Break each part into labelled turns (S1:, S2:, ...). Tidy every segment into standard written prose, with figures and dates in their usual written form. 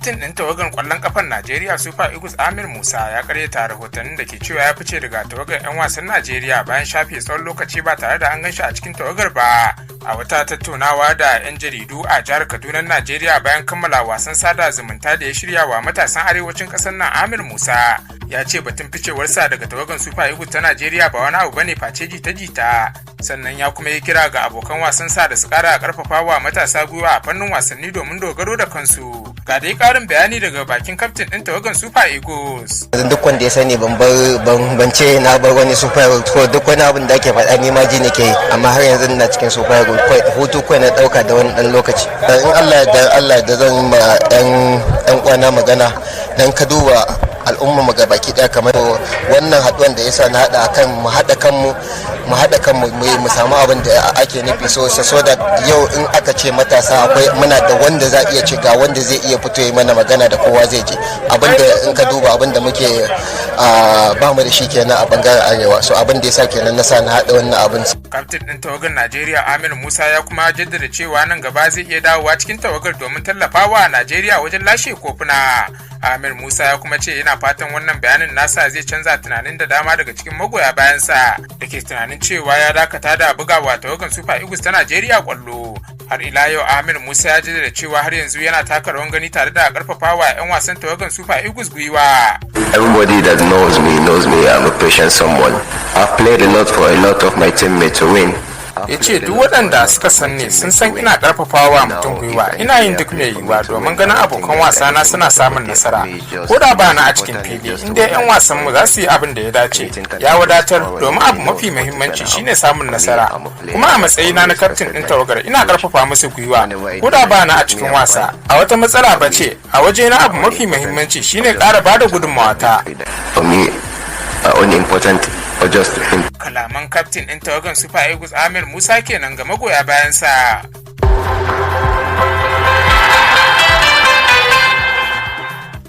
S1: Kaftin ɗin tawagar ƙwallon ƙafar Najeriya Super Eagles, Amir Musa, ya karyata rahotannin da ke cewa ya fice daga tawagar 'yan wasan Najeriya bayan shafe tsawon lokaci ba tare da an ganshi a cikin tawagar ba. A wata tattaunawa da 'yan jaridu a jihar Kaduna, Najeriya, bayan kammala wasan sada zumunta da ya shirya wa matasan arewacin ƙasar nan, Amir Musa ya ce batun ficewarsa daga tawagar Super Eagles ta Najeriya ba wani abu bane face jita-jita. Sannan ya kuma yi kira ga abokan wasansa da su kara karfafa wa matasa gwiwa a fannin wasanni domin dogaro da kansu. Ga dai karin bayani daga bakin kaftin ɗin tawagan Super Eagles.
S2: Duk wanda ya sani ban bar ban ce na bar wani Super Eagles ko duk wani abin da ake faɗa, ni ma ji nake yi, amma har yanzu ina cikin Super Eagles. Hutu kawai na ɗauka da wani ɗan lokaci. In Allah da Allah da zan ma ɗan ɗan uwana magana dan ka duba al'umma mu baki daya, kamar wannan haduwan da yasa na hada kan mu, hada kanmu, mu hada kanmu, mu samu abin da ake nufi. So da yau in aka ce matasa akwai, muna da wanda za iya ce ga wanda zai iya fito yi mana magana da kowa zai ji. Abin da in ka duba abin da muke ba mu da shi kenan a bangaren arewa. So abin da yasa kenan na sa na hada wannan abin.
S1: Kaftin din tawagar Najeriya Aminu Musa ya kuma jaddada cewa nan gaba zai iya dawowa cikin tawagar domin tallafawa Najeriya wajen lashe kofuna. Amir Musa ya kuma ce yana fatan wannan bayanin nasa zai canza tunanin da dama daga cikin magoya bayansa da ke tunanin cewa ya dakata da bugawa tawagar Super Eagles ta Najeriya kwallo. Har ila yau, Amir Musa ya jaddada cewa har yanzu yana taka rawan gani tare da karfafawa 'yan wasan tawagar Super Eagles gwiwa.
S3: Everybody that knows me knows me. I'm a patient someone. I've played a lot for a lot of my teammates to win.
S1: Ya ce duk waɗanda suka san ni sun san ina ƙarfafawa mutum gwiwa. Ina yin duk mai yiwuwa domin ganin abokan wasana suna samun nasara, ko da ba na a cikin fili. Inda 'yan wasan mu za su yi abin da ya dace, ya wadatar, domin abu mafi muhimmanci shine samun nasara. Kuma a matsayina na kaftin ɗin tawagar, ina ƙarfafa musu gwiwa ko da ba na a cikin wasa. A wata matsala ba ce a waje na, abu mafi muhimmanci shine ƙara bada gudunmawa ta.
S3: For me, only important or just him.
S1: Kalaman kaftin ɗin tawagan Super Eagles Amir Musa kenan ga magoya bayansa.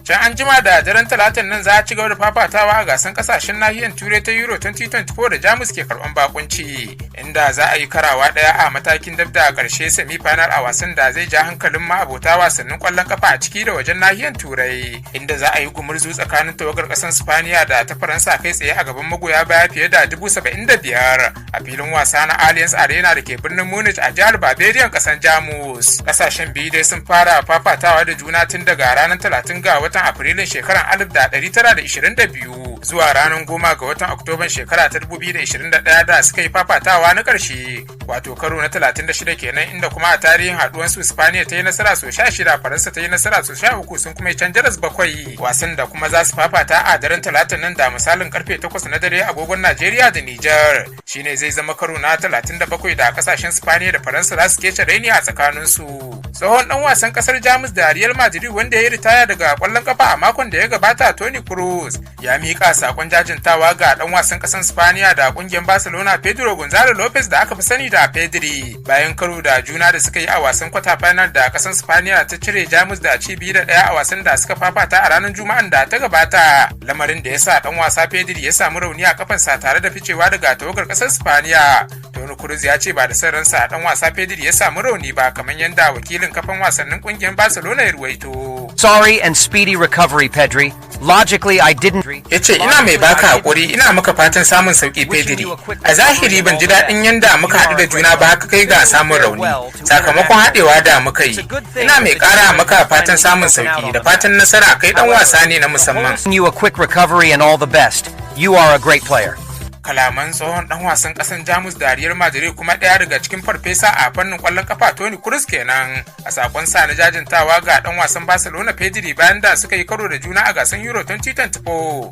S1: Can an jima da daren Talatan nan za a ci gaba da fafatawa a gasan kasashen nahiyar Turai ta Euro 2024 da Jamus ke karban bakunci, inda za a yi karawa daya a matakin dab da karshe, semi final, a wasan da zai ja hankalin ma'abota wasannin kwallon kafa a ciki da wajen nahiyar Turai, inda za a yi gumurzu tsakanin tawagar kasan Spaniya da ta Faransa kai tsaye a gaban magoya baya fiye da 75,000 a filin wasa na Allianz Arena da ke birnin Munich a jihar Bavarian, kasan Jamus. Kasashen biyu dai sun fara fafatawa da juna tun daga ranar 30 ga watan Afrilun shekarar 1922 zuwa ranar 10 ga watan Oktoban shekara ta 2021 da suka yi fafatawa na ƙarshe, wato karo na 36 kenan, inda kuma a tarihin haduwan su Spaniya ta yi nasara so 16, Faransa ta yi nasara so 13, sun kuma yi can jaras bakwai. Wasan da kuma za su fafata a daren Talatin nan da misalin karfe 8 na dare agogon Najeriya da Nijar shine zai zama karo na 37 da kasashen Spaniya da Faransa za su kece raini a tsakaninsu. Tsohon dan wasan kasar Jamus da Real Madrid wanda ya yi ritaya daga kwallon kafa a makon da ya gabata, Toni Kroos, ya miƙa sakon jajintawa ga dan wasan kasar Spaniya da kungiyar Barcelona, Pedro Gonzalo Lopez da aka fi sani da Pedri, bayan karo da juna da suka yi a wasan kwata final da kasar Spaniya ta cire Jamus da ci 2-1 a wasan da suka fafata a ranar Juma'an da ta gabata, lamarin da ya sa dan wasa Pedri ya samu rauni a kafansa tare da ficewa daga tawagar kasar Spaniya. Toni Kroos ya ce ba da son ransa dan wasa Pedri ya samu rauni ba, kamar yadda wakilin kafan wasannin kungiyar Barcelona ya ruwaito.
S4: Sorry and speedy recovery, Pedri. Logically, I didn't.
S1: Ya ce ina mai baka hakuri, ina maka fatan samun sauki, Pedri. A zahiri ban ji daɗin yanda muka haɗu da juna ba haka kai ga samun rauni sakamakon haɗewa da muka yi. Ina mai ƙara maka fatan samun sauki da fatan nasara. Kai ɗan wasa ne na musamman.
S4: You a quick recovery and all the best. You are a great player.
S1: Kalaman tsohon dan wasan kasan Jamus da Real Madrid kuma ɗaya daga cikin farfesa a fannin kwallon kafa, Toni Kroos kenan, a sakon sa na jajintawa ga dan wasan Barcelona Pedri bayan da suka yi karo da juna a gasan Euro 2024.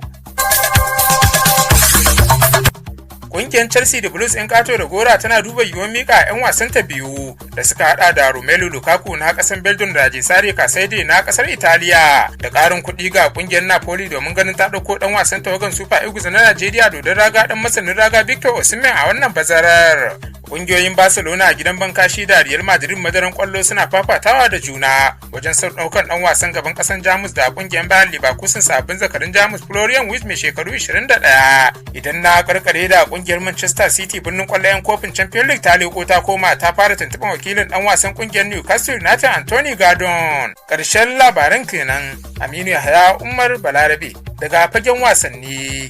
S1: Kungiyar Chelsea da Blues 'yan kato da gora tana duba yiwuwar mika 'yan wasanta biyu da suka hada da Romelu Lukaku na kasan Belgium da Cesare Casadei na kasar Italiya da karin kuɗi ga kungiyar Napoli domin ganin ta ɗauko ɗan wasan tawagan Super Eagles na Najeriya, dodon raga, ɗan masanin raga, Victor Osimhen a wannan bazarar. Kungiyoyin Barcelona a gidan bankashi da Real Madrid madaran kwallo suna fafatawa da juna. Wajen son ɗaukan ɗan wasan gaban ƙasan Jamus da ƙungiyar Bayer Leverkusen, sabbin zakarin Jamus Florian Wirtz mai shekaru 21. Idan na karkare da ƙungiyar Manchester City, birnin ƙwallon kofin Champions League, ta leko ta koma ta fara tuntuɓar wakilin ɗan wasan ƙungiyar Newcastle United, Anthony Gordon. Ƙarshen labaran kenan. Aminu Yahaya Umar Balarabe daga fagen wasanni.